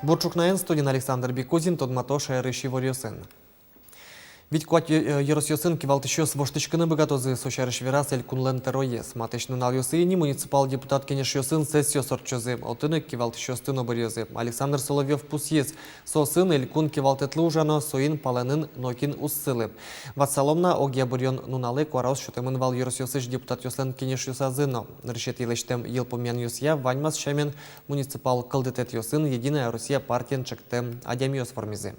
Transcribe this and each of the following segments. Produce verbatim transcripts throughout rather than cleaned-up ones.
Бур ӵукнаен, студиын Александр Бекузин, тодмато шаерысь иворъёсын. Вить-куать ё-, ёросъёсын кивалтӥсьёс воштӥськыны быгатозы, со сярысь вераз элькунлэн тӧроез. Матысь нуналъёсы ини муниципал депутат кенешъёсын сессиос ортчозы, отын ик кивалтӥсьёсты но быръёзы. Александр Соловьёв пусйиз, соосын элькун кивалтэтлы ужано, соин палэнын нокин уз сылы. Ватсалом на, огъя быръён нуналэ куараос сётэмын вал ёросъёсысь депутатъёслэн кенешъёсазы но. Нырысетӥ лэсьтэм йылпумъянъёсъя, ваньмаз сямен, муниципал кылдытэтъёсын «Единая Россия» партиен чектэм адямиос вормизы.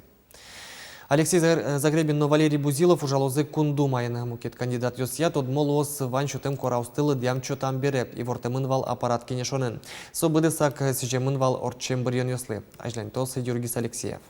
Алексей Зар-, Загребин но Валерий Бузилов ужалозы Кун Думаын. Мукет кандидатъёсъя тодмо луоз вань сётэм куараосты лыдъям чотам бере, ивортэмын вал аппарат кенешонын. Со быдэсак сӥземын вал ортчем быръёнъёслы. Азьланьтоз Юргис Алексеев.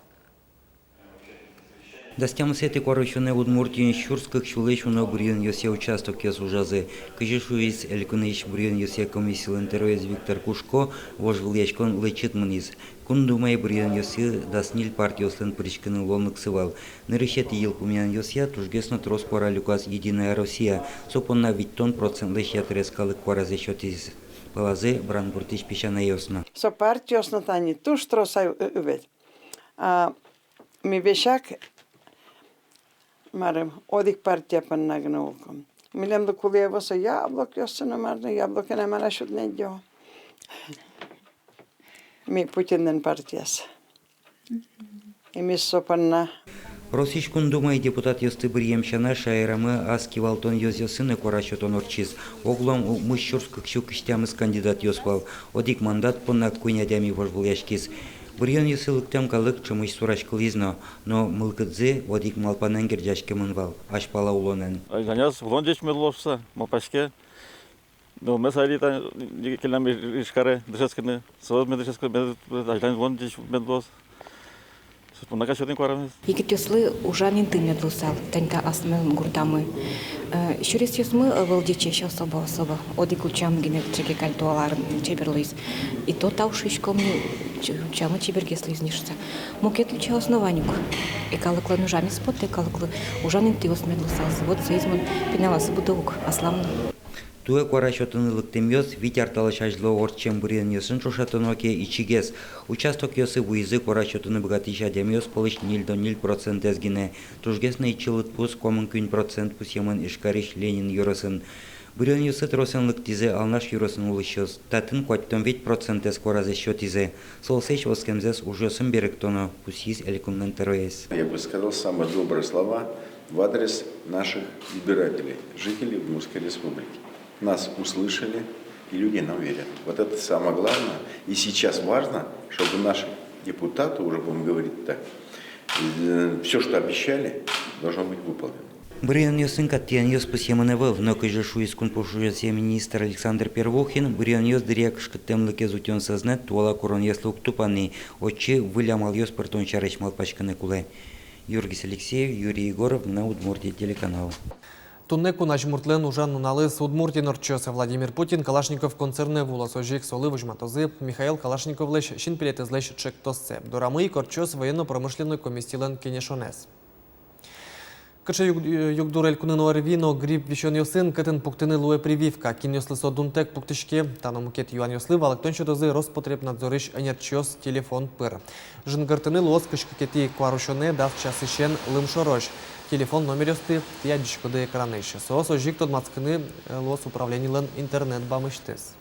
Дас тямысэтӥ куарусёнэ Удмуртиын сюрс кык сюлэсь уно быръёнъёсъя участокъёс ужазы. Кызьы шуиз элькунысь быръёнъёсъя комиссилэн тӧроез Виктор Кушко, вожвылъяськон лэчыт мынӥз. Кун Думае быръёнъёсы дас ньыль партиослэн пыриськыны луонлыксы вал. Нырысетӥ йылпумъянъёсъя тужгес но трос куара люказ «Единая Россия». Со понна витьтон процентлэсь ятырез калык куаразэ сётӥз. Пӧлазы Брангуртысь песянайёс но. Со партиос но тани туж трос ай, э, э, ведь. А, ми весяк, марым, одӥг партия понна гинэ улӥськом. Милемлы кулэ ӧвӧл со яблокъёссы но, мар но, яблокъёсын мар-а сюдыны ӧдё. Ми Путинлэн партияз. И ми со понна. Россиысь Кун Думае депутатъёсты быръем сяна, шаерамы ас кивалтон ёзъёсы но куара сётон ортчиз. Оглом укмыс сюрс кык сю кызь тямыс кандидатъёс вал. Одӥг мандат понна куинь адями вожвылъяськиз. Быръёнъёсы лыктэм калык ӵемысь сураськылӥз но, но мылкыдзы одӥг малпанэн герӟаськемын вал: азьпала улонэн. Азьланяз улон ӟеч мед луоз шуса малпаське. Нылмес али та, келям Ижкаре дышетскыны, соос мед дышетскыны, мед азьлань улон ӟеч мед луоз. Соос понна ик сётӥм куарамес. Егитъёслы ужан инты мед луысал, тани та асме гуртамы. Э, сюресъёсмы ӧвӧл ӟечесь особо, особо. Одӥг утчам гинэ чеке каль туала арын чебер луиз. И то тау шуиськом ни, ч-, утчамы чебергес луиз ни шуса. Мукет утчаос но вань ук. И калыклэн ужамез потэ, калыклы ужан интыос мед луысалзы. Вот соиз мон пиналъёсы будо ук, аслам но. Туэ куара сётыны лыктэмъёс вить ар талэсь азьло ортчем быръёнъёсын ӵошатоно ке, ичигес. Участокъёсы вуизы куара сётыны быгатӥсь адямиос пӧлысь ньыльдон ньыль процентэз гинэ. Тужгес но ичи лыдпус, куамын куинь процент, пусъемын Ижкарысь Ленин ёросын. Быръёнъёсы тросэн лыктӥзы Алнаш ёросын улӥсьёс. Татын куатьтон вить процентэз куаразэс сётӥзы. Соослэсь оскемзэс ужъёсын берыктоно, пусйиз элькунлэн тӧроез. Я бы сказал самые добрые слова в адрес наших избирателей, жителей Удмуртской Республики. Нас услышали, и люди нам верят. Вот это самое главное. И сейчас важно, чтобы наши депутаты, уже будем говорить так, э, всё, что обещали, должно быть выполнено. Быръёнъёсын кат тӥянъёс пусъемын ӧвӧл, но, кызьы шуиз кун пуштросъя министр Александр Первухин, быръёнъёс дыръя кышкыттэмлыкез утён сӧзнэт туала куронъёслы уг тупа ни, отчы выль амалъёс пыртон сярысь малпаськыны кулэ. Юргис Алексеев, Юрий Егоров, «Мынам Удмуртие» телеканал. Туннэ кун азьмуртлэн ужан нуналыз Удмуртиын ортчоз. Владимир Путин Калашников концернэ вуоз, озьы ик солы возьматозы Михаил Калашниковлэсь синпелетэзлэсь ӵектоссэ. Дорамы ик ортчоз военно-промышленной комиссилэн кенешонэз. Кыӵе юг-, югдур элькунын ОРВИ но грипп висёнъёсын, кытын пуктыны луэ прививка, кинъёслы со дунтэк пуктӥське, та но мукет юанъёслы валэктон сётозы Роспотребнадзорысь ӧнерчиос телефон пыр. Жингыртыны луоз кызь кыкетӥ куарусёнэ дас часысен лымшорозь. Телефон номеръёсты тӥ адӟиськоды экранысь. Соос озьы ик тодматскыны, э, луоз управленилэн интернет бамысьтыз.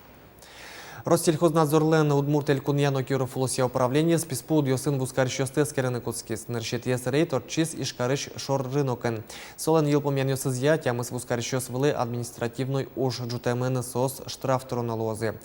Россельхознадзорлэн Удмурт Элькунъя но Киров улосъя управлениез писпу удъёсын вузкарисьёсты эскерыны кутскиз. Нырысетӥез рейд ортчиз Ижкарысь Шор рынокын. Солэн йылпумъянъёсызъя, тямыс вузкарисьёс вылэ административной уж ӝутэмын, соос штраф тыроно луозы.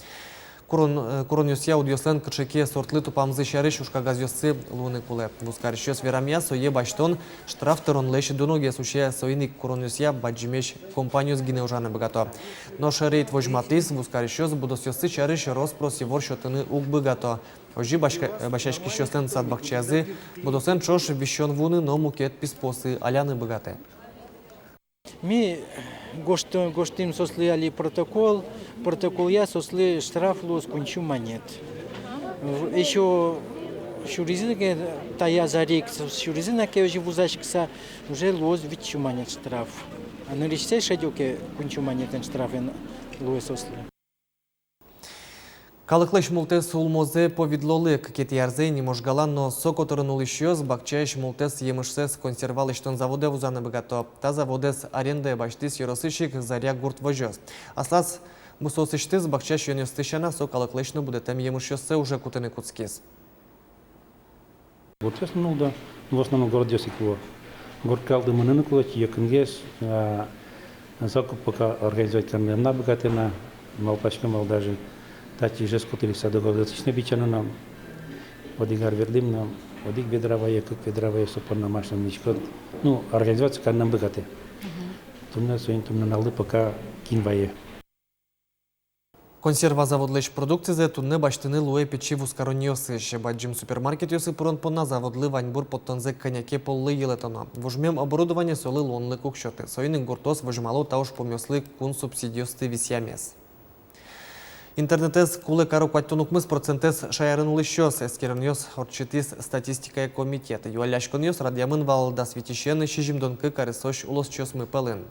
Курон-, э, куронъёсъя удъёслэн кыӵе ке сортлы тупамзы сярысь ужкагазъёссы луыны кулэ. Вузкарисьёс верамъя, сое басьтон штраф тыронлэсь дуногес усе, соин ик куронъёсъя бадӟымесь компаниос гинэ ужаны быгато. Нош рейд возьматӥз: вузкарисьёс будосъёссы сярысь рос-прос ивор сётыны уг быгато. Озьы баська-, басьяськисьёслэн сад-бакчаязы будосэн ӵош висён вуыны но мукет писпуоссы аляны быгатэ. Ми гожт-, гожтӥм соослы али протокол, протоколъя соослы штраф луоз куинь сю манет. В-, ещё сюризы ке, таяз ар ик со-, сюризы на ке озьы вузаськыса, уже луоз вить сю манет штраф. А нырысьсэ шедё ке, куинь сю манетэн штрафен луэ соослы. Калыклэсь мултэс улмозэ повидлолы. Кыкетӥ арзэ ини Можгалан но со котырын улӥсьёс бакчаысь мултэс емышсэс консерва лэсьтон заводэ вузаны быгато. Та заводэз арендае басьтӥз ёросысь ик Заря гурт возёс. Аслаз бусыосысьтыз бакча сиёнъёсты сяна, со калыклэсь но будэтэм емышъёссэ уже кутыны кутскиз. Гуртъёс но нулло, в основном городъёс ик луо. Гурт калыклы мыныны кулэ ик, йӧкынгес, а, закуп пока организовать карыны ӧм на быгатэ на, малпаськом вал даже татчы Ижевск котырысь садогородысьтыз но бичаны но, одӥг ар ветлӥм но, одӥг ведра вае, кык ведра вае, со понна машина мынӥськод. Ну, организовать карыны ӧм быгатэ. Мгм. Туннэ соин, туннэ нуналлы пока кин вае. Консерва заводлэсь продукцизэ туннэ басьтыны луэ пичи вузкаронниосысь. Бадӟым супермаркетъёсы пырон понна заводлы ваньбур поттонзэ кӧня ке поллы йылэтоно. Вужмем оборудование солы луонлык уг сёты. Соин ик гуртъёс возьмало та ужпумъёслы кун субсидиосты висъямез. Интернетэз кулэ каро куатьтон укмыс процентэз шаерын улӥсьёс, эскеронъёс ортчытӥз статистикая комитет. Юалляськонъёс радъямын вал дас витьысен сизьымдон кык аресозь улосчиосмы пӧлын.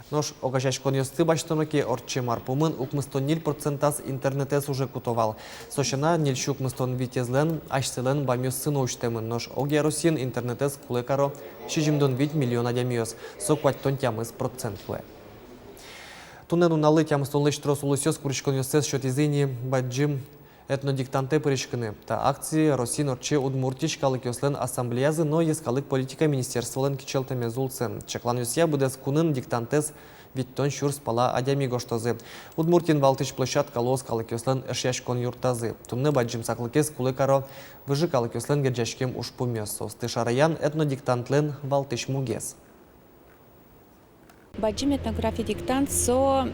Нош огазеяськонъёсты басьтоно ке, ортчем ар пумын укмыстон ньыль процентаз интернетэз уже куто вал. Со сяна, ньыль сю укмыстон витезлэн асьсэлэн бамъёссы но усьтэмын. Нош огъя Россиын интернетэз кулэ каро сизьымдон вить миллион адямиос. Со куатьтон тямыс процент луэ. Туннэ нуналлы тямыстонлэсь трос улосъёс куриськонъёссэс сётӥзы ини бадӟым этнодиктантэ пыриськыны. Та акция Россиын ортче Удмуртиысь калыкъёслэн ассамблеязы но йӧскалык политика министерстволэн кичӧлтэмез улсын. Чакланъёсъя, быдэс кунын диктантэз витьтон сюрс пала адями гожтозы. Удмуртиын валтӥсь площадка луоз калыкъёслэн эшъяськон юртазы. Туннэ бадӟым саклыкез кулэ каро выжы калыкъёслэн герӟаськем ужпумъёс. Соосты шараян — этнодиктантлэн валтӥсь мугез. Бадӟым этнография диктант со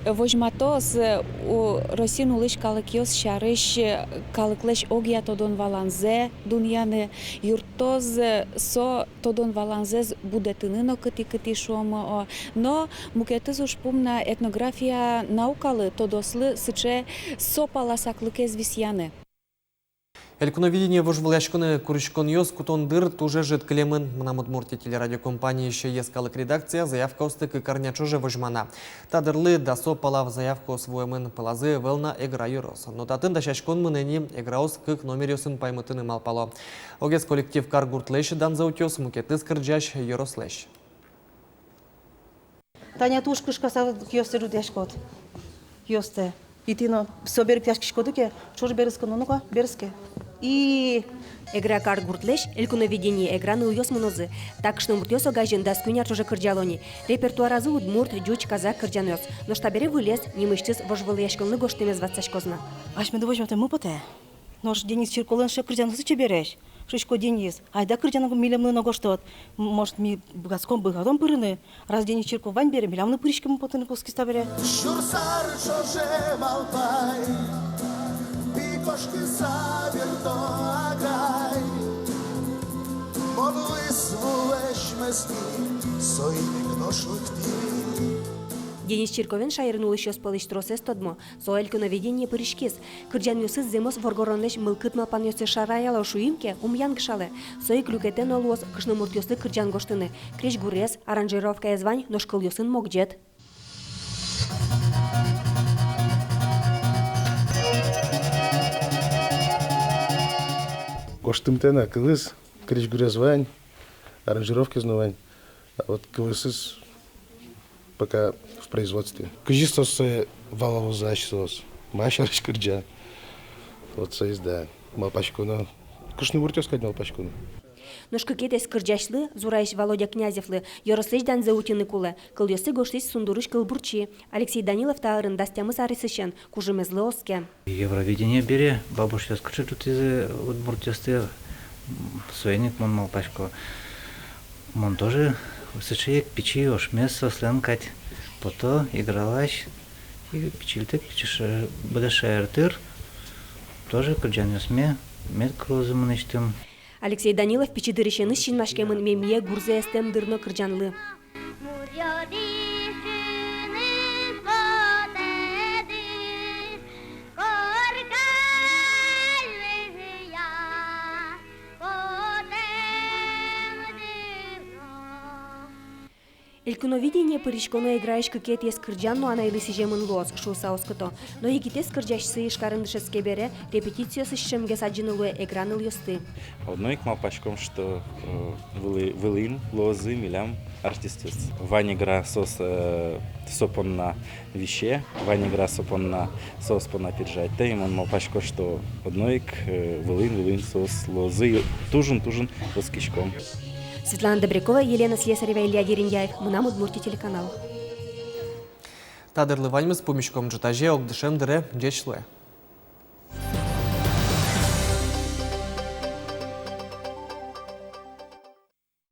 возьматоз, э, у-, Россиын улӥсь калыкъёс сярысь, э, калыклэсь огъя тодон-валанзэ дунъяны, юрттоз, э, со тодон-валанзэс будэтыны но кытӥ-кытӥ, шуом, о, но мукетыз ужпум на — этнография наукалы, тодослы сыӵе со пала саклыкез висъяны. «Элькуновидение» вожвылъяськонэ куриськонъёс кутон дыр туж ӧжыт кылемын. «Мынам Удмуртие» телерадиокомпаниысь йӧскалык редакция заявкаосты кык арня ӵоже возьмана. Та дырлы дасо пала заявкаос вуэмын, пӧлазы ӧвӧл на Эгра ёрос. Но татын дасяськон мынэ ини, Эграос кык номеръёсын паймытыны малпало. Огез коллектив каргуртлэсь данзэ утёз, мукетыз кырӟась ёрослэсь. Таня, туж кышкаса киостэ ӝутъяськод. Киостэ. И тӥ но со берыктъяськиськоды ке, ӵош берытскы но, ну-ка, берытске. И Эгра каргуртлэсь «Элькуновидение Эгра» нылъёс мынозы. Та кышномуртъёс огазьын дас куинь ар ӵоже кырӟало ни. Репертуаразы удмурт, ӟуч, казак кырӟанъёс. Нош табере выльез, нимысьтыз вожвылъяськонлы гожтэмез ватсаськоз на. Асьмеды возьматэммы потэ. Нош Денис Чирковлэн сыӵе кырӟанъёсыз чебересь. Шуисько: «Денис, айда кырӟан милемлы но гожтод. М-, может, ми быгатӥськом, быгатом пырыны. Раз Денис Чирков вань бере, милям но пыриськеммы потыны кутскиз табере». Сюрс ар ӵоже малпай, пи кошкыса бертоно агай. Мон луиз вулэсь мыскы, соин ик нош лыктӥ. Денис Чирковен шаерын улӥсьёс пӧлысь тросэз тодмо. Со «Элькуновидение» пыриськиз. Кырӟанъёсыз зэмос воргоронлэсь мылкыд-малпанъёссэ шараяло шуим ке, ум янгышалэ. Со ик люкетэ но луоз кышномуртъёслы кырӟан гожтыны. Крезьгурез, аранжировкаез вань, нош кылъёсын могӟет. Гожтымтэ на кылыз, крезьгурез вань, аранжировкаез но вань. А вот кылъёсыз пока в производстве. Кызьы соос сое валалозы асьсэос, ма сярысь кырӟа. Вот соиз, да, малпаськоно. Кышномуртъёс кадь малпаськоно. Нош кыкетӥез кырӟасьлы, Зураысь Володя Князевлы, ёрослэсь данзэ утьыны кулэ. Кылъёссэ гожтӥз Сундурысь кылбурчи. Алексей Данилов та арын дас тямыс аресысен, кужымезлы оске. Евровидение бере бабушъёс кыӵе ӝутӥзы удмуртъёсты, м, соин ик мон малпасько. Мон тоже сыӵе ик пичи ошмес соослэн кадь, пото Эграысь, и пичильтык пичи ша-, быдэс шаертӥр тоже кырӟанъёсме мед кылозы мынэсьтым. Алексей Данилов пичи дырысеныз синмаськемын «Мемие гурзэ эстэм дыр» но кырӟанлы. «Элькуновидение» пыриськоно Эграысь кыкетӥез кырӟан но анайлы сӥземын луоз шуыса оскыто. Но егитэз кырӟасьсы Ижкарын дышетске бере, репетициосысь ӵемгес адӟыны луэ Эгра нылъёсты. Одно ик малпаськом, что, э, вылы-, вылӥын луозы милям артистъёс. Вань Эгра соос, э, со понна висе, вань Эгра со понна, соос понна пирӟа ӧтэ, и мон малпасько, что одно ик, э, вылӥын, вылӥын соос луозы, и туж ин, туж ин оскиськом. Светлана Добрякова, Елена Слесарева, Илья Дерендяев, «Мынам Удмуртие» телеканал. Та дырлы ваньмыз, пумиськом ӝытазе ог дышем дыре. Ӟеч луэ.